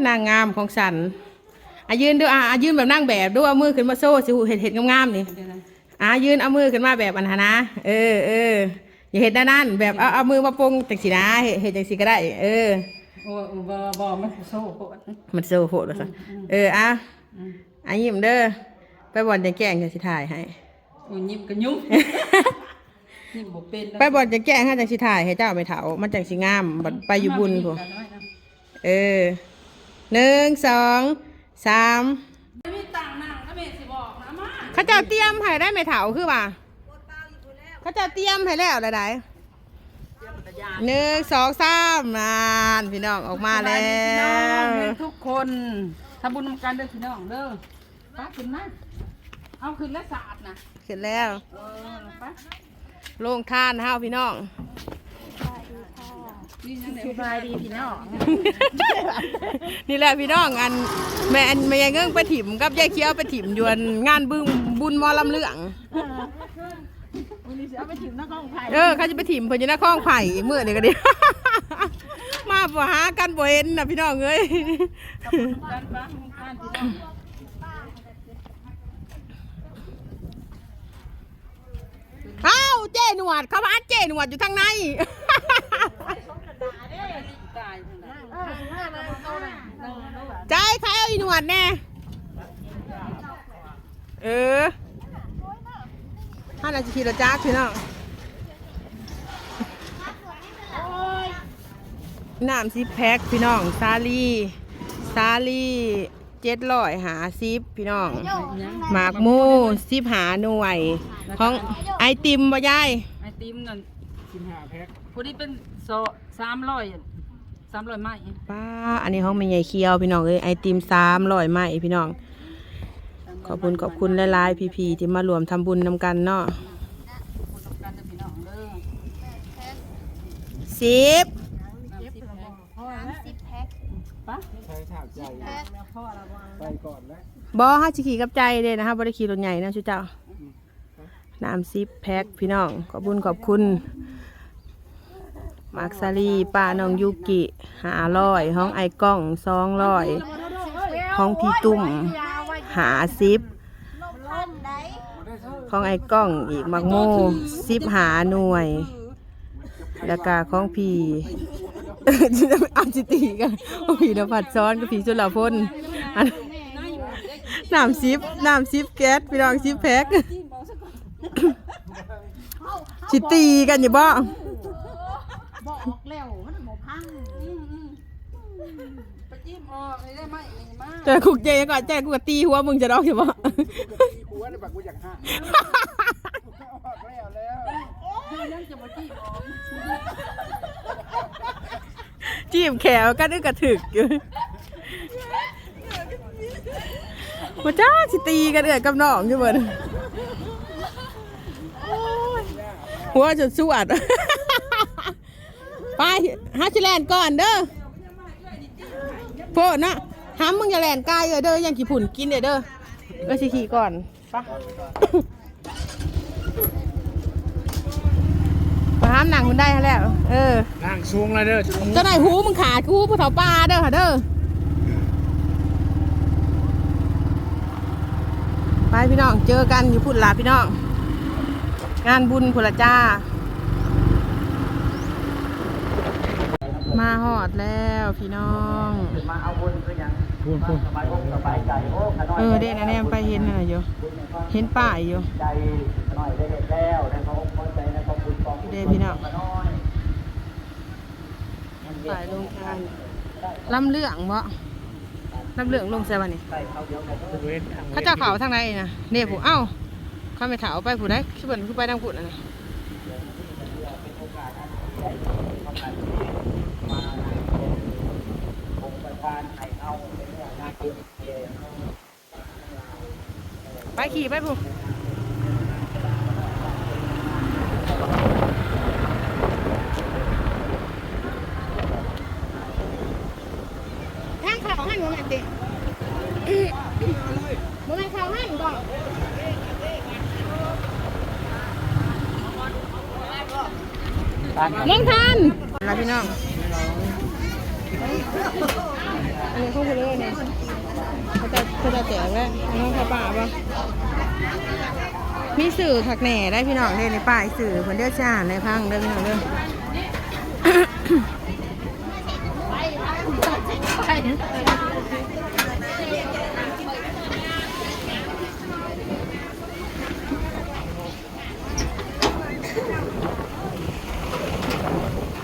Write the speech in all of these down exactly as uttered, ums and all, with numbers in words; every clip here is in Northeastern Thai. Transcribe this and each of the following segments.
นางงามของฉัน อ่ะยืนดู อ่ะอ่ะยืนแบบนางแบบดู เอามือขึ้นมาโชว์สิ เห็ดเห็ดงามๆนี่ อ่ะยืนเอามือขึ้นมาแบบอันนั้นนะ เออเออ อย่าเห็ดด้านนั้น แบบเอาเอามือมาปงจังสินะ เห็ดเห็ดจังสิก็ได้ เออ โอ้บ่บ่มันโซ่โพด มันโซ่โพดว่าซั่น อืมอืม เออ อ่ะ อืม อ่ะยิ้มเด้อ ไปบ่อนแจ้งๆจังสิถ่ายให้ โอ้ยยิ้มก็ยุ่ง ยิ้มบ่เป็นแล้ว ไปบ่อนแจ้งๆเฮาจังสิถ่ายให้เจ้าแม่เฒ่า มันจังสิงาม บัดไปอยู่บุญพุ้น เออ หนึ่ง สอง สาม มีตังค์นั่งก็แม่สิบอกนะมา เขาเจ้าเตรียมให้ได้แม่เฒ่าคือว่า เขาเจ้าเตรียมให้แล้วหลายๆ หนึ่ง สอง สาม นั่นพี่น้องออกมาแล้ว สบายดีพี่น้องทุกคน ทำบุญนำกันเด้อพี่น้องเด้อ ไปขึ้นมา เอาขึ้นแล้วสาดนะ ขึ้นแล้ว เออ ไป โรงทานเฮาพี่น้อง นี่ยังเดี๋ยว สบายดีพี่น้อง นี่แหละพี่น้อง อันแม่ อันแม่ยายเงิ้งไปถิ่มกับยายเขียวไปถิ่มอยู่อันงานบึงบุญหมอลำเรื่อง วันนี้สิเอาไปถิ่มนครไผ่ เออ เขาจะไปถิ่มเพิ่นอยู่นครไผ่อีกมื้อนี่ก็ดี มาบ่หากันบ่เห็นนะพี่น้องเอ้ย ขอบคุณกันบ้างบ้านพี่น้อง อ้าว เจ้หนวด เขาว่าเจ้หนวดอยู่ทางใน ใจใครเอาอีหนวดแน่ เออ ถ้าน่าจะขี่รถจักรพี่น้อง น้ำสิบแพ็คพี่น้อง สาลี สาลี เจ็ดร้อยห้าสิบพี่น้อง หมากหมู่สิบห้าหน่วย ของไอติมบ่ยาย ไอติมนั่น สิบห้าแพ็ค พอดีเป็นซอ สามร้อย สามร้อยไม้ ป้า อันนี้ของแม่ใหญ่เขียวพี่น้องเอ้ย ไอติมสามร้อยไม้พี่น้อง ขอบคุณ ขอบคุณหลายๆ พี่ๆ ที่มาร่วมทำบุญนำกันเนาะ สิบ สามสิบแพ็ค ไป ใครถามใจ สิบแพ็ค ไปก่อนแล้ว บ่ เฮาสิขี่กับใจเด้นะ เฮาบ่ได้ขี่รถใหญ่นะชุเจ้า น้ำสิบแพ็คพี่น้อง ขอบคุณ ขอบคุณ หมากสาลี ป้าน้องยูกิ ห้าร้อย ของไอ้ก้อง สองร้อย ของพี่ตุ้ม ห้าสิบ ของไอ้ก้องอีก หมากโม สิบห้าหน่วย แล้วก็ของพี่ เอาสิตีกัน ของพี่นภัสซ้อนกับพี่สุรพล อัน น้ำสิบ น้ำสิบแก๊ส พี่น้อง สิบแพ็ค สิตีกันอยู่บ่ บอกแล้วมันบ่พัง อืมอืมไปจิ้มออกเลยได้ไหมนี่มา แต่คุกเจก็แจ้งกูก็ตีหัวมึงจะดอกอยู่บ่ ตีหัวเลยบักกูอยากหัก ออกแล้วแล้ว ยังจะมาจิ้มออก จีบแขวกันอึกกระถึกอยู่ มาจ้าสิตีกันเอื้อยกับน้องอยู่เบิ่น หัวจนสวด ไป หาสิแล่นก่อนเด้อ โพดเนาะ หามมึงอย่าแล่นไกลเด้อ ยังขี้ฝุ่นกินเด้อ เออสิขี่ก่อน ไป ไปหามนั่งมันได้แล้ว เออ นั่งสูงเลยเด้อ เจ้าหน่อยหูมึงขาด กูผู้เฒ่าป่าเด้อ เด้อ ไปพี่น้อง เจอกันอยู่พุ้นล่ะพี่น้อง งานบุญพุ้นล่ะจ้า มาฮอดแล้วพี่น้อง พูดพูด เออ เด้นะ แนมไปเห็นนั่นน่ะอยู่ เห็นป้ายอยู่ เด้พี่น้อง ป้ายลงทาน ลำเรื่องบ่ ลำเรื่องลงใส่บ่นี่ เขาเจ้าเข้าทางไหนนะ เนี่ยผู้ เอ้า เขาไม่ถามไปผู้ใด คือเพิ่นคือไปทางพุ้นน่ะนะ ไปขี่ไปพุ้น ทางเข้าหั่นบ่แม่นติ บ่แม่นเข้าหั่นบ่ ลงทัน แล้วพี่น้อง อันนี้ของผู้เล่นนี่ เขาจะเขาจะแจกแล้ว อันนั้นเขาป่าปะ มีสื่อคักแน่ได้พี่น้องเด้ ในป้ายสื่อเพิ่นเด้อจ้า ในพังเด้อพี่น้องเด้อ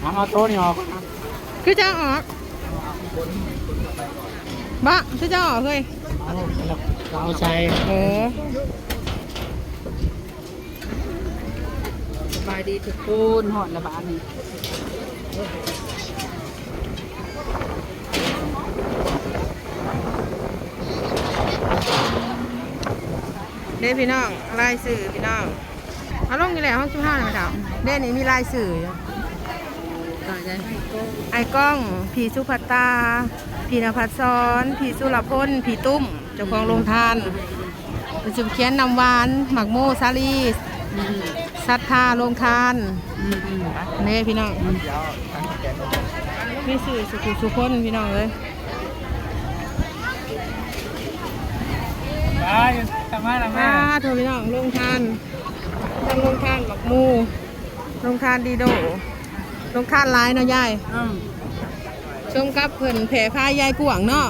เอามาโต๊ะนี่ออกก่อนนะ คือจะเอาออกบะ คือจะเอาออกเลย เอา เอาใส่ เออ สบายดีทุกคน ฮอดละบาดนี่ เด้พี่น้อง รายชื่อพี่น้อง เอาลงอยู่แล้ว ห้องสิบห้านี่แม่เฒ่า เด้นี่มีรายชื่ออยู่ ตายแล้ว ไอ้ก้อง พี่สุภัตตา พี่นภัสสร พี่สุรพล พี่ตุ้ม เจ้าของโรงทาน ประชุมเขียนนำหวาน หมากโม สาลี อืม ศรัทธาโรงทาน อืม อืม นี่พี่น้อง อืม มีชื่อสุขุสุคนพี่น้องเอ้ย ไป ตามมา ตามมา อ่า โทรพี่น้อง โรงทาน ทั้งโรงทานหมากโม โรงทานดีโด โรงทานหลายเนาะยาย อืม สมกับเพิ่นแผ่พายายกว้างเนาะ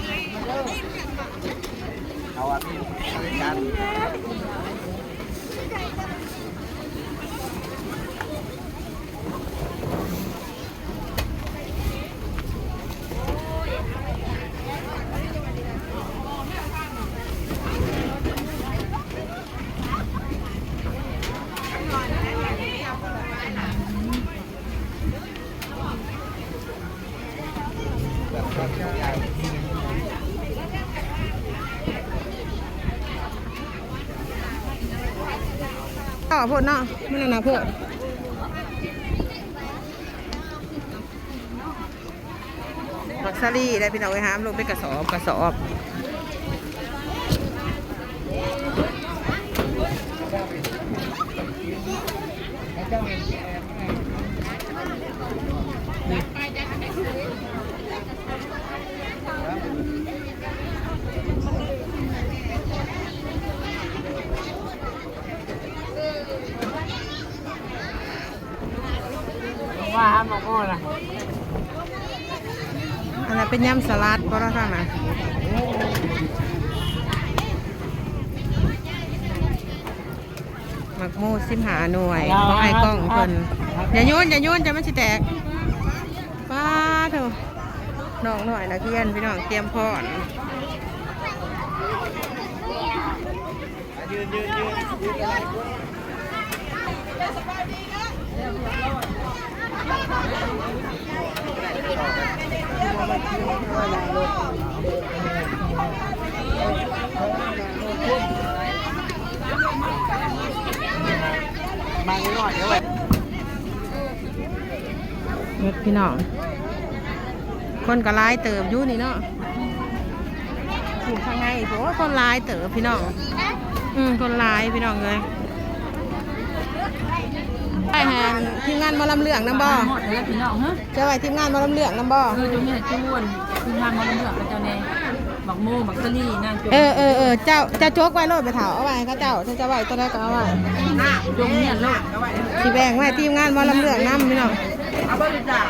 แม่นๆ เอาอันนี้กัน ต่อโพดเนาะ มันนั่นนะโพด ผักสาลีได้พี่น้องเอ้ย หามลงเป็นกระสอบ กระสอบ ว่าหาหมกโม่ล่ะ อันนั้นเป็นยำสลัดบ่เนาะทางนั้น หมากโมสิบห้าหน่วย ของไอ้กล้องเพิ่น อย่าโยน อย่าโยน จะมันสิแตก ป๊าดโถ น้องน้อยนักเรียนพี่น้องเตรียมพร้อม มานิดหน่อยเดี๋ยว เฮ็ดพี่น้อง คนก็หลายเติบอยู่นี่เนาะ ผูกข้างใน โอ้ย คนหลายเติบพี่น้อง อืม คนหลายพี่น้องเอ้ย ไปหาทีมงานหมอลำเรื่องนำบ่ หมดแล้วพี่น้องฮะ จะไว้ทีมงานหมอลำเรื่องนำบ่ เออ จงเนี่ยจวน ทีมงานหมอลำเรื่องเขาเจ้าแน่ บักโม บักสะลีนางจง เออ เออ เออ เจ้า เจ้าจกไว้โลดไปเถา เอาไว้ให้เขาเจ้า เจ้าจะไว้ตัวใดก็เอาไว้ จงเนี่ยโลด สิแบ่งไว้ทีมงานหมอลำเรื่องนำพี่น้อง เอาไปเลยจ้ะ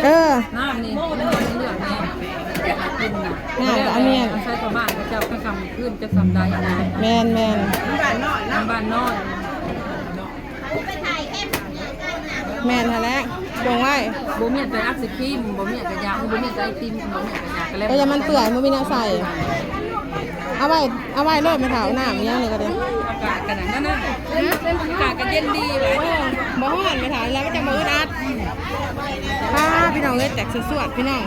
เออ น้ำนี่ เรื่องนี่ กินน่ะ น่าจะเอาเมียน ใส่ชาวบ้านเขาเจ้าก็กำขึ้นจะกำได้นะ แม่นแม่น บ้านน้อยนะ บ้านน้อย แม่นหั่นแหละ บ่งไว้ บ่มีแต่ไอศครีม บ่มีแต่ยา บ่มีแต่ไอติม บ่มีแต่ยาก็แล้ว ก็อย่ามันเปื่อย บ่มีแนวใส่ เอาไว้ เอาไว้โลดแม่เฒ่า น้ำอีหยังนี่ก็ได้ อากาศกันนะ นั่นน่ะ ฮะ อากาศก็เย็นดีเลย โอ้ บ่ฮ้อนแม่เฒ่า แล้วมันจะบ่อึดอัด ป้าพี่น้องเอ้ยแตกสวดๆพี่น้อง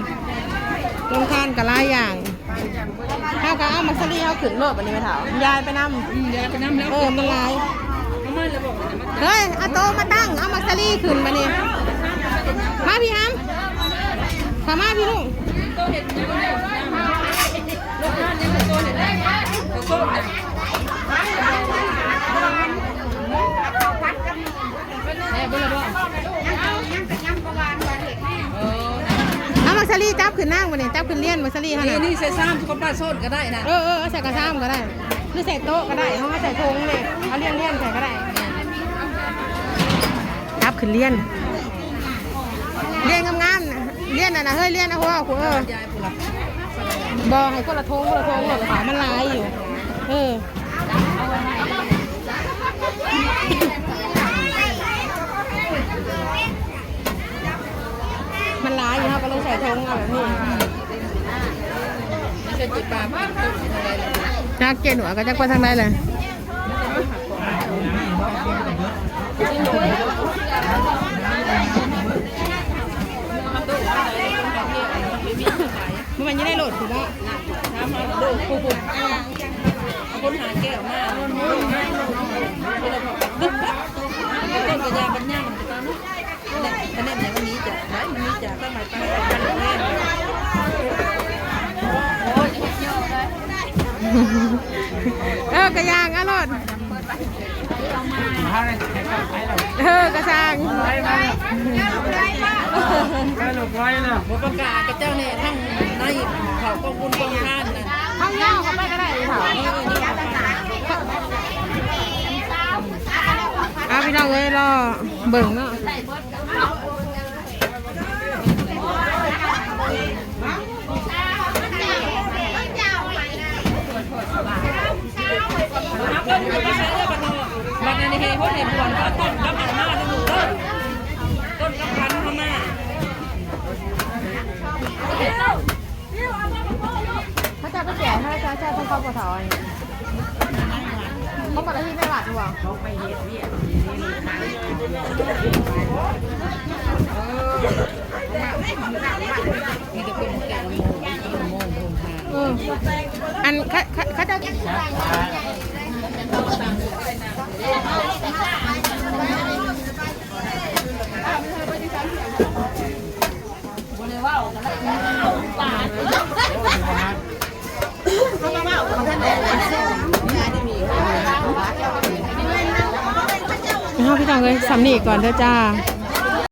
ลงทานกับหลายอย่างเฮาก็เอาหมากสาลีเฮาขึ้นโลดบัดนี้แม่เฒ่ายายไปนำ อืมยายไปนำแล้ว เออมันหลาย เอามาแล้วบอกนะ เฮ้ยเอาโต๊ะมาตั้งเอาหมากสาลีขึ้นบัดนี้มาพี่ฮัมเข้ามาพี่ลูก เอาหมากสาลีจับขึ้นนั่งบัดนี้จับขึ้นเรียนหมากสาลีเฮานี่นะนี่ใส่ซ้ำกับปลาส้นก็ได้นะเออเออเอาใส่กระซ้ำก็ได้หรือใส่โต๊ะก็ได้เฮาเอาใส่ถุงเลยเอาเรียนเรียนใส่ก็ได้จับขึ้นเรียนเรียนงามๆนะเรียนน่ะนะเฮ้ยเรียนนะหัวกูเออ บอกให้คนละทงคนละทงหลดขาวมันหลายอยู่ เออ มันหลายอยู่เฮาก็เลยใส่ทงเอาแบบนี้ ไม่ใช่จุดปลามันต้นอะไรเลย จักเกณฑ์หัวก็จักไปทางใดเลย มันยังได้โหลดอยู่บ่ ถามหาลูกผู้ผู้คนหาแก้วมาต้นกระยาบัญญัติตอนนั้นคะแนนอย่างวันนี้จะได้มีจากตั้งหลายตั้งหลายตั้งหลาย เออกระยางอร่อยเออกระชัง ได้ลูกไว้นะ บ่ประกาศกับเจ้าเนี่ยทั้งในเขากองบุญกองทานนะ ข้างนอกเขาไปก็ได้เลยค่ะ เอาพี่น้องเอ้ยรอเบิ่งเนาะ บัดนี้เฮาเห็นบวลก็ต้นกับอันมาลูกเด้อ ต้นกับพันธุ์เข้ามา เขาจะไปแจกให้เขาจะใช้ของเขาปวดท้องเขาปวดที่ไม่หวัดหัวเอออันเขาเขาเขาจะ เอาพี่น้องเอ้ยสำนีก่อนเด้อจ้า